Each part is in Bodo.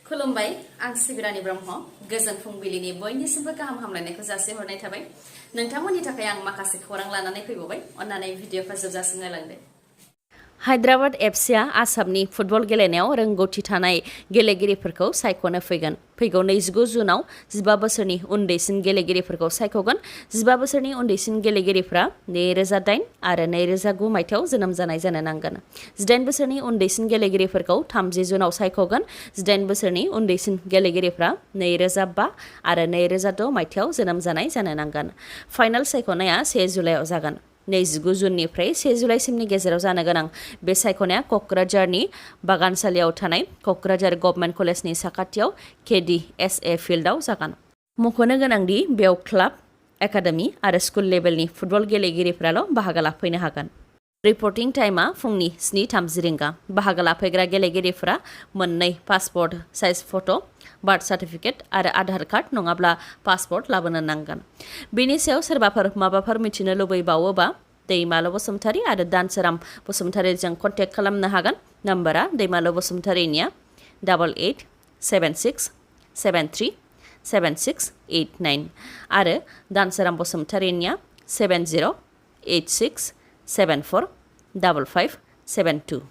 खुलुमबाय आं सिबिरानि ब्रह्म गोजोन फुंबिलिनि बयनिसिमबो गाहाम हामलायनायखौ जासिहरनाय थाबाय नोंथांमोननि थाखाय आं माखासे खौरां लानानै फैबावबाय अन्नानै भिडिअखौ जोबजासिम नायलांदो हायद्राबाद एफसीआ आसामनि फुटबल गेलेनायाव रोंगौथि थानाय गेलेगिरिफोरखौ सायख'नो फैगौ 29 जुनाव 15 बोसोरनि उन्दैसिन गेलेगिरिफोरखौ सायख'गोन 15 बोसोरनि उन्दैसिन गेलेगिरिफ्रा 2008 आरो 2009 मायथाइयाव जोनोम जानाय जानो नांगोन 18 बोसोरनि उन्दैसिन गेलेगिरिफोरखौ 30 जुनाव सायख'गोन 18 बोसोरनि उन्दैसिन गेलेगिरिफ्रा 2005 आरो 2006 मायथाइयाव जोनोम जानाय जानो नांगोन फाइनाल सायख'नाया 1 जुलाइआव जागोन 29 जुननिफ्राय 1 जुलाइसिमनि गेजेराव जानो गोनां बे सायख'नाया क'क्राझारनि बागानसालियाव थानाय क'क्राझार गभर्नमेन्ट कलेजनि साखाथियाव KDSA फिल्डआव जागोन मख'नो गोनांदि बेयाव क्लाब एकाडेमि आरो स्कुल लेभेलनि फुटबल गेलेगिरिफ्राल' बाहागो लाफैनो हागोन रिपर्टिं टाइमा फुंनि 7:30 रिंगा बाहागो लाफैग्रा गेलेगिरिफ्रा मोननै पासपर्ट साइज फट' बार्थ सार्टिफिकेट आरो आधार कार्ड नङाब्ला पासपर्ट लाबोनो नांगोन बेनि सायाव सोरबाफोर माबाफोर मिथिनो लुबैबावोबा दैमालु बसुमतारी आरो दानसोराम बसुमतारीजों कन्टेक्ट खालामनो हागोन नम्बरा दैमालु बसुमतारीनिया 8876737689 आरो दानसोराम बसुमतारीनिया 7086745572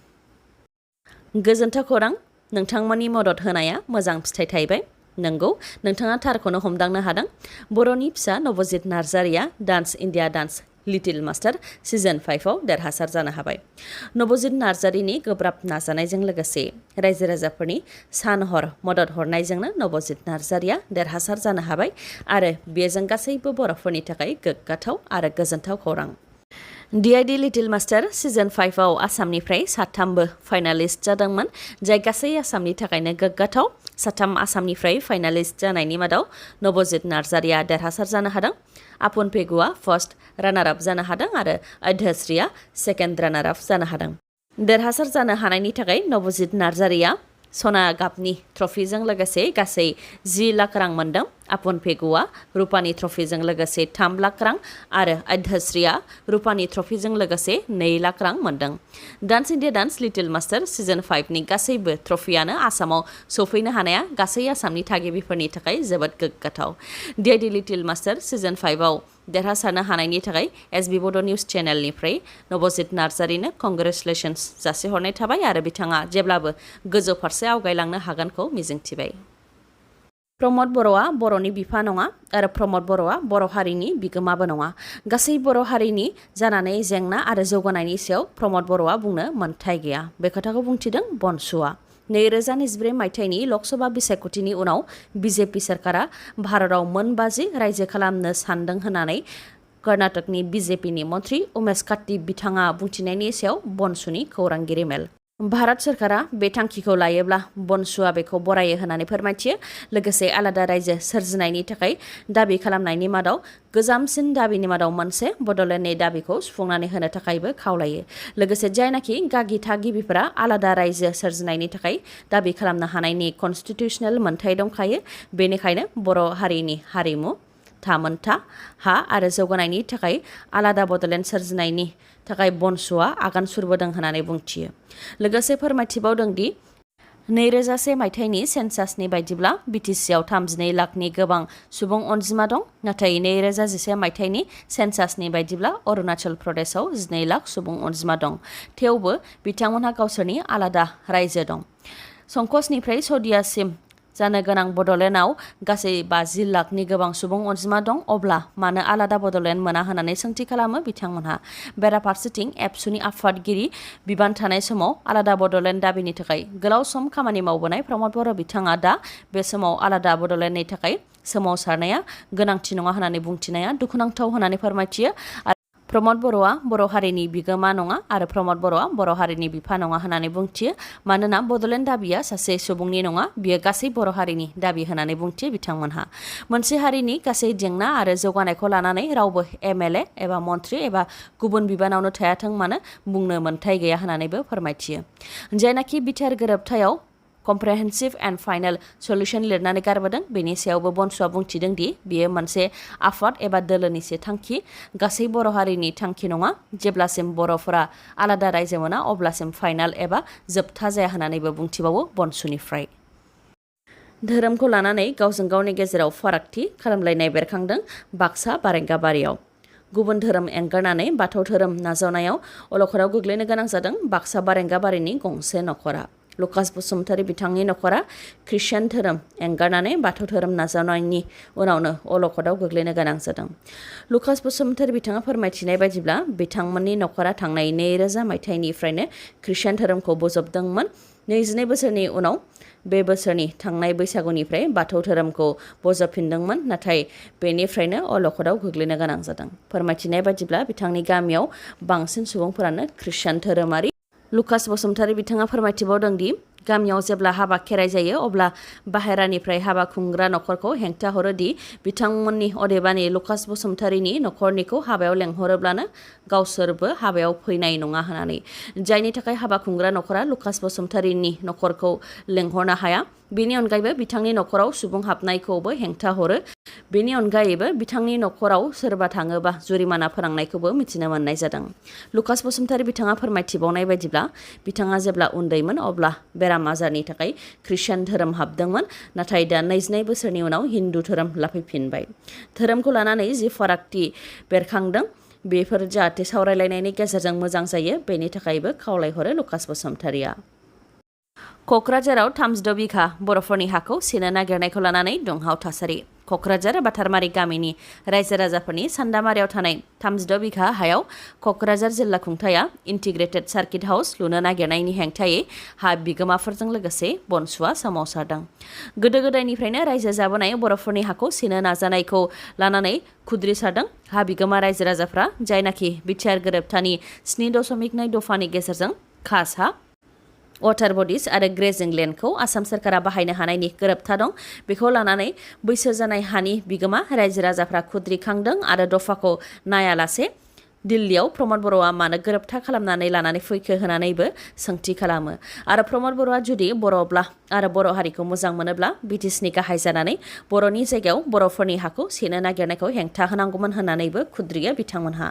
गोजोन्थों खौरां नोंथांमोननि मदद होनाया मोजां फिथाइ थायबाय नंगौ नोंथाङा थारखौनो हमदांनो हादों बर'नि फिसा नवजित नार्जारिया dance India dance little master season 5 आव देरहासार जानो हाबाय नवजित नार्जारिनि गोब्राब नाजानायजों लोगोसे रायजो राजाफोरनि सान हर मदद हरनायजोंनो नवजित नार्जारिया देरहासार जानो हाबाय आरो बेजों गासैबो बर'फोरनि थाखाय गोग्गाथाव आरो गोजोनथाव खौरां DID लिटिल मास्टार सिजन 5 आव आसामनिफ्राय साथामबो फाइनालिस्ट जादोंमोन जाय गासै आसामनि थाखायनो गोग्गाथाव साथाम आसामनिफ्राय फाइनालिस्ट जानायनि मादाव नवजित नार्जारिया देरहासार जानो हादों आपुन पेगुआ फार्स्ट रानार आप जानो हादों आरो अध्यश्रीया सेकेन्ड रानार आप जानो हादों देरहासार जानो हानायनि थाखाय नवजित नार्जारिया सना गाबनि ट्रफिजों लोगोसे गासै 10 लाख रां मोन्दों आपुन पेगुआ रुपानि ट्रफिजों लोगोसे 3 लाख रां आरो अध्यश्रीया रुपानि ट्रफिजों लोगोसे 2 लाख रां मोन्दों dance India dance little master season 5 नि गासैबो ट्रफियानो आसामाव सफैनो हानाया गासै आसामनि थागिबिफोरनि थाखाय जोबोद गोग्गाथाव DID लिटिल मास्टार सिजन 5 आव देरहासारनो हानायनि थाखाय SB बड' निउज चेनेलनिफ्राय नवजित नार्जारिनो कंग्रेचुलेसन्स जासिहरनाय थाबाय आरो बिथाङा जेब्लाबो गोजौ फारसे आवगायलांनो हागोनखौ मिजिंथिबाय प्रमद बर'आ बर'नि बिफा नङा आरो प्रमद बर'आ बर' हारिनि बिगोमाबो नङा गासै बर' हारिनि जानानै जेंना आरो जौगानायनि सायाव प्रमद बर'आ बुंनो मोन्थाय गैया बे खोथाखौ बुंथिदों बनसुआ 2024 मायथाइनि लकसभा बिसायख'थिनि उनाव BJP सोरखारा भारताव मोनबाजि रायजो खालामनो सानदों होननानै कर्नाटकनि BJPनि मन्थ्रि उमेश काट्टी बिथाङा बुंथिनायनि सायाव बनसुनि खौरांगिरि मेल भारत सोरखारा बे थांखिखौ लायोब्ला बनसुआ बेखौ बरायो होननानै फोरमायथियो लोगोसे आलादा रायजो सोरजिनायनि थाखाय दाबि खालामनायनि मादाव गोजामसिन दाबिनि मादाव मोनसे बड'लेण्डनि दाबिखौ सुफुंनानै होनो थाखायबो खावलायो लोगोसे जायनाखि गागि थागिबिफोरा आलादा रायजो सोरजिनायनि थाखाय दाबि खालामनो हानायनि कनस्टिटिउसनेल मोन्थाय दंखायो बेनिखायनो बर' हारिनि हारिमु थामोनथा हा आरो जौगानायनि थाखाय आलादा बड'लेण्ड सोरजिनायनि थाखाय बनसुआ आगान सुरबोदों होननानै बुंथियो लोगोसे फोरमायथिबावदों दि 2001 मायथाइनि सेन्सासनि बायदिब्ला BTCआव 32 लाखनि गोबां सुबुं अनजिमा दं नाथाय 2011 मायथाइनि सेन्सासनि बायदिब्ला अरुणाचल प्रदेशआव 12 लाख सुबुं अनजिमा दं थेवबो बिथांमोनहा गावसोरनि आलादा रायजो दं संकसनिफ्राय सदियासिम जानो गोनां बड'लेण्डआव गासै 50 लाखनि गोबां सुबुं अनजिमा दं अब्ला मानो आलादा बड'लेण्ड मोना होननानै सोंथि खालामो बिथांमोनहा बेराफारसेथिं एबसुनि आफादगिरि बिबान थानाय समाव आलादा बड'लेण्ड दाबिनि थाखाय गोलाव सम खामानि मावबोनाय प्रमद बर' बिथाङा दा बे समाव आलादा बड'लेण्डनि थाखाय सोमावसारनाया गोनांथि नङा होननानै बुंथिनाया दुखुनांथाव होननानै फोरमायथियो प्रमद बर'आ बर' हारिनि बिगोमा नङा आरो प्रमद बर'आ बर' हारिनि बिफा नङा होननानै बुंथियो मानोना बड'लेण्ड दाबिया सासे सुबुंनि नङा बियो गासै बर' हारिनि दाबि होननानै बुंथियो बिथांमोनहा मोनसे हारिनि गासै जेंना आरो जौगानायखौ लानानै रावबो MLA एबा मन्थ्रि एबा गुबुन बिबानावनो थायाथों मानो बुंनो मोन्थाय गैया होननानैबो फोरमायथियो जायनाखि बिथार गोरोबथायाव कम्प्रेहेन्सिभ एन्ड फाइनेल सल्युशन लिरनानै गारबोदों बेनि सायावबो बनसुआ बुंथिदों दि बियो मोनसे आफाद एबा दोलोनिसो थांखि गासै बर' हारिनि थांखि नङा जेब्लासिम बर'फोरा आलादा रायजो मोना अब्लासिम फाइनाल एबा जोबथा जाया होननानैबो बुंथिबावो बनसुनिफ्राय धोरोमखौ लानानै गावजों गावनि गेजेराव फारागथि खालामलायनाय बेरखांदों बाक्सा बारेंगाबारियाव। गुबुन धोरोम एंगारनानै बाथौ धोरोम नाजावनायाव अलखदाव गोग्लैनो गोनां जादों बाक्सा बारेंगाबारिनि गंसे नखरा। लुकास बसुमतारी बिथांनि नखरा ख्रिस्टियान धोरोम एंगारनानै बाथौ धोरोम नाजावनायनि उनावनो अलखदाव गोग्लैनो गोनां जादों। लुकास बसुमतारी बिथाङा फोरमायथिनाय बायदिब्ला बिथांमोननि नखरा थांनाय 2000 मायथाइनिफ्रायनो ख्रिस्टियान धोरोमखौ बोजबदोंमोन। 22 बोसोरनि उनाव बे बोसोरनि थांनाय बैसागुनिफ्राय बाथौ धोरोमखौ बजबफिनदोंमोन, नाथाय बेनिफ्रायनो अलखदाव गोग्लैनो गोनां जादों। फोरमायथिनाय बायदिब्ला बिथांनि गामियाव बांसिन सुबुंफोरानो ख्रिस्टियान धोरोमारि। लुकास बसुमतारी बिथाङा फोरमायथिबावदों दि गामियाव जेब्ला हाबा खेराइ जायो अब्ला बाहेरानिफ्राय हाबा खुंग्रा नखरखौ हेंथा हरो दि बिथांमोननि अदेबानि लुकास बसुमतारीनि नखरनिखौ हाबायाव लेंहरोब्लानो गावसोरबो हाबायाव फैनाय नङा होननानै, जायनि थाखाय हाबा खुंग्रा नखरा लुकास बसुमतारीनि नखरखौ लेंहरनो हाया। बेनि अनगायैबो बिथांनि नखराव सुबुं हाबनायखौबो हेंथा हरो। बेनि अनगायैबो बिथांनि नखराव सोरबा थाङोबा जुरिमाना फोनांनायखौबो मिथिनो मोननाय जादों। लुकास बसुमतारी बिथाङा फोरमायथिबावनाय बायदिब्ला बिथाङा जेब्ला उन्दैमोन अब्ला बेराम आजारनि थाखाय ख्रिस्टियान धोरोम हाबदोंमोन, नाथाय दा 22 बोसोरनि उनाव हिन्दु धोरोम लाफैफिनबाय। धोरोमखौ लानानै जि फारागथि बेरखांदों बेफोर जाहाथे सावरायलायनायनि गेजेरजों मोजां जायो, बेनि थाखायबो खावलायहरो लुकास बसुमतारीया। क'क्राझाराव 32 बिघा बर'फोरनि हाखौ सेनो नागिरनायखौ लानानै दुंहाव थासारि। क'क्राझार बाथारमारि गामिनि रायजो राजाफोरनि सान्दामारियाव थानाय 32 बिघा हायाव क'क्राझार जिल्ला खुंथाया इन्टिग्रेटेड सार्किट हाउस लुनो नागिरनायनि हेंथायै हा बिगोमाफोरजों लोगोसे बनसुआ सोमावसारदों। गोदो गोदायनिफ्रायनो रायजो जाबोनाय बर'फोरनि हाखौ सेनो नाजानायखौ लानानै खुद्रिसारदों हा बिगोमा रायजो राजाफ्रा, जायनाखि बिटिआर गोरोबथानि 7.2 दफानि गेजेरजों खास हा, वाटार बडिज आरो ग्रेजिं लेन्डखौ आसाम सोरखारा बाहायनो हानायनि गोरोबथा दं। बेखौ लानानै बैसो जानाय हानि बिगोमा रायजो राजाफ्रा खुद्रिखांदों आरो दफाखौ नायालासे दिल्लीयाव प्रमद बर'आ मानो गोरोबथा खालामनानै लानानै फैखो होनानैबो सोंथि खालामो। आरो प्रमद बर'आ जुदि बर'ब्ला आरो बर' हारिखौ मोजां मोनोब्ला ब्रिटिशनि गाहाय जानानै बर'नि जायगायाव बर'फोरनि हाखौ सेनो नागिरनायखौ हेंथा होनांगौमोन होननानैबो खुद्रियो बिथांमोनहा।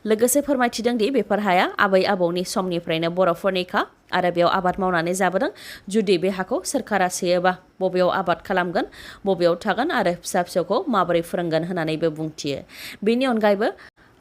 लोगोसे फोरमायथिदों दि बेफोर हाया आबै आबौनि समनिफ्रायनो बर'फोरनिखा आरो बेयाव आबाद मावनानै जाबोदों। जुदि बे हाखौ सोरखारा सेयोबा बबेयाव आबाद खालामगोन, बबेयाव थागोन आरो फिसा फिसौखौ माबोरै फोरोंगोन होननानैबो बुंथियो। बेनि अनगायैबो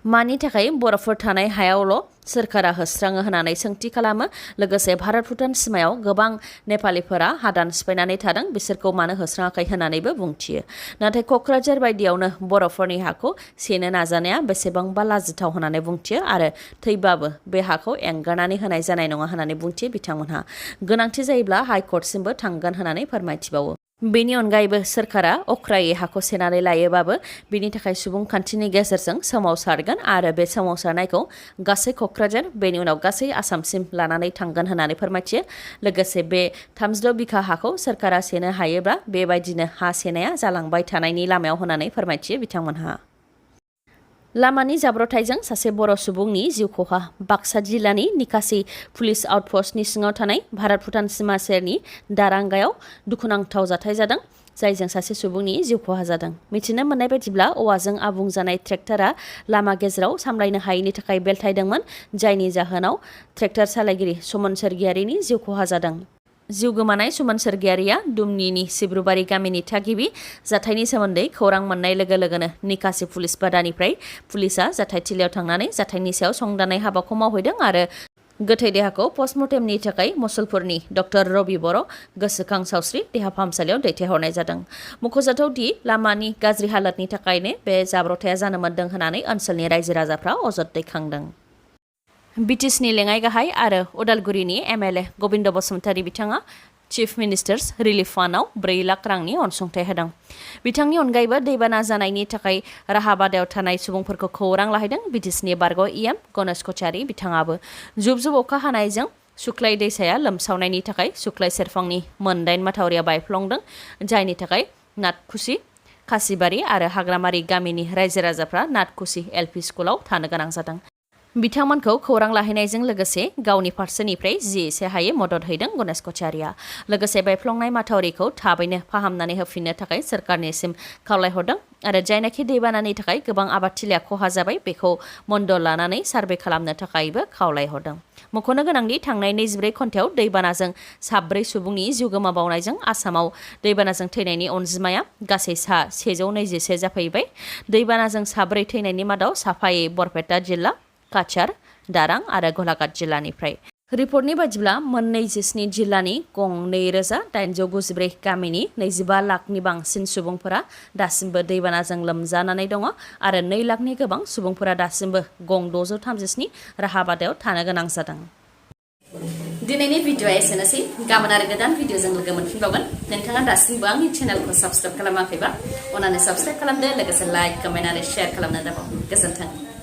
मानि थाखाय बर'फोर थानाय हायावल' सोरखारा होस्राङो होननानै सोंथि खालामो। लोगोसे भारत भुटान सिमायाव गोबां नेपालिफोरा हादान सिफायनानै थादों, बिसोरखौ मानो होस्राङाखै होननानैबो बुंथियो। नाथाय क'क्राझार बायदियावनो बर'फोरनि हाखौ सेनो नाजानाया बेसेबांबा लाजिथाव होननानै बुंथियो आरो थैबाबो बे हाखौ एंगारनानै होनाय जानाय नङा होननानै बुंथियो बिथांमोनहा। गोनांथि जायोब्ला हाइकर्टसिमबो थांगोन होननानै फोरमायथिबावो। बेनि अनगायैबो सोरखारा अख्रायै हाखौ सेनानै लायोबाबो बिनि थाखाय सुबुंखान्थिनि गेजेरजों सोमावसारगोन आरो बे सोमावसारनायखौ गासै क'क्राझार बेनि उनाव गासै आसामसिम लानानै थांगोन होननानै फोरमायथियो। लोगोसे बे 32 बिघा हाखौ सोरखारा सेनो हायोब्ला बेबायदिनो हा सेनाया जालांबाय थानायनि लामायाव होननानै फोरमायथियो बिथांमोनहा। लामानि जाब्रथायजों सासे बर' सुबुंनि जिउ खहा। बाक्सा जिल्लानि निकासि पुलिस आउटपस्टनि सिङाव थानाय भारत भुटान सिमा सेरनि दारांगायाव दुखुनांथाव जाथाय जादों, जायजों सासे सुबुंनि जिउ खहा जादों। मिथिनो मोननाय बायदिब्ला औवाजों आबुं जानाय ट्रेक्टरा लामा गेजेराव सामलायनो हायैनि थाखाय बेलथायदोंमोन, जायनि जाहोनाव ट्रेक्टर सालायगिरि सुमन सोरगियारिनि जिउ खहा जादों। जिउ गोमानाय सुमन सोरगियारिया दुमनिनि सिब्रुबारि गामिनि थागिबि। जाथायनि सोमोन्दै खौरां मोननाय लोगो लोगोनो निकासि पुलिस बादानिफ्राय पुलिसा जाथायथिलियाव थांनानै जाथायनि सायाव संदाननाय हाबाखौ मावहैदों आरो गोथै देहाखौ पस्टमर्टेमनि थाखाय मुसलपुरनि डक्टर रबि बर' गोसोखां सावस्रि देहा फाहामसालियाव दैथायहरनाय जादों। मख'जाथाव दि लामानि गाज्रि हालोदनि थाखायनो बे जाब्रथाया जानो मोन्दों होननानै ओनसोलनि रायजो राजाफ्रा अजद दैखांदों। ब्रिटिशनि लेङाइ गाहाय आरो उदालगुरिनि एमएलए गबिन्द बसुमतारी बिथाङा चिफ मिनिस्टार्स रिलिफ फान्डआव 4 लाख रांनि अनसुंथाइ होदों। बिथांनि अनगायैबो दैबाना जानायनि थाखाय राहा बादायाव थानाय सुबुंफोरखौ खौरां लाहैदों ब्रिटिशनि बारग' इएम गणेश कछारी बिथाङाबो। जुब जुब अखा हानायजों सुख्लाय दैसाया लोमसावनायनि थाखाय सुख्लाय सेरफांनि मोन 8 माथावरिया बायफ्लंदों, जायनि थाखाय नाथखुसि, खासिबारि आरो हाग्रामारि गामिनि रायजो राजाफ्रा नाथखुसि एलपि स्कुलाव थानो गोनां जादों। बिथांमोनखौ खौरां लाहैनायजों लोगोसे गावनि फारसेनिफ्राय जि एसे हायो मदद हैदों गणेश कछारीया। लोगोसे बायफ्लंनाय माथावरिखौ थाबैनो फाहामनानै होफिननो थाखाय सोरखारनिसिम खावलायहरदों आरो जायनाखि दैबानानि थाखाय गोबां आबादथिलिया खहा जाबाय बेखौ मन्दल लानानै सार्भे खालामनो थाखायबो खावलायहरदों। मख'नो गोनांदि थांनाय 24 घन्टायाव दैबानाजों 4 सुबुंनि जिउ गोमाबावनायजों आसामाव दैबानाजों थैनायनि अनजिमाया गासै 121 जाफैबाय। दैबानाजों 4 थैनायनि मादाव साफायै बरपेटा जिल्ला, काछार, दारां आरो गलाघाट जिल्लानिफ्राय। रिपर्टनि बायदिब्ला मोननै 27 जिल्लानि गं 2894 गामिनि 25 लाखनि बांसिन सुबुंफोरा दासिमबो दैबानाजों लोमजानानै दङ आरो 2 लाखनि गोबां सुबुंफोरा दासिमबो गं 637 राहा बादायाव थानो गोनां जादों। दिनैनि भिडिअ'आ एसेनोसै। गाबोन आरो गोदान भिडिअ'जों लोगो मोनफिनबावगोन। नोंथाङा दासिमबो आंनि चेनेलखौ साबस्क्राइब खालामाखैबा अन्नानै साबस्क्राइब खालामदो, लोगोसे लाइक, कमेन्ट आरो शेयार खालामनो दाबाव। गोजोन्थों।